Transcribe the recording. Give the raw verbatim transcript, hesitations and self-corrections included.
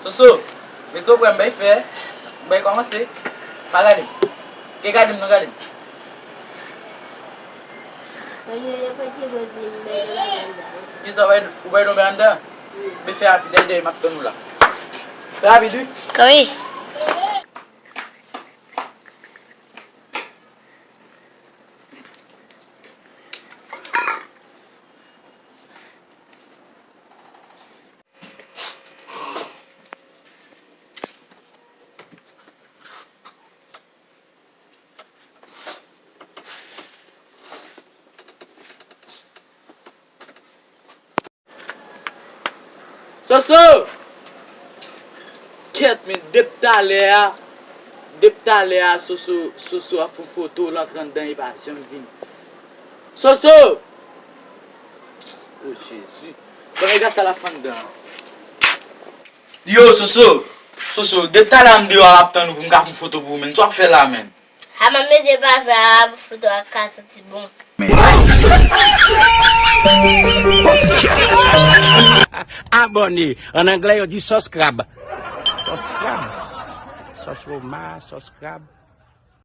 Soso, reto prè, m bay fè, m bay kòmanse. Pa gade m. Ke gade m, non, gade m. Mwen, yo, yo, pati koze, m bay yon bagay la. Kisa w bay, ou bay yon bagay anndan? Wi. Men fè rapid, dèyè, dèyè, m ap tann ou la. Fè rapid, wi. Wi. Soso! Kèt, men depi talè a, depi talè a, Soso, Soso ap fè foto, l antre anndan, li pa janm vini. Soso! O Jezi! Bon, men gad sa l ap fè anndan an. Yo, Soso! Soso, depi talè a m deyò a, m ap tann ou pou m ka fè foto pou ou, men. Sa w ap fè la, men? A, m ap mete pafè a pou foto a ka santi bon. Abòne. An anglè, yo di subscribe. Subscribe. Subscribe.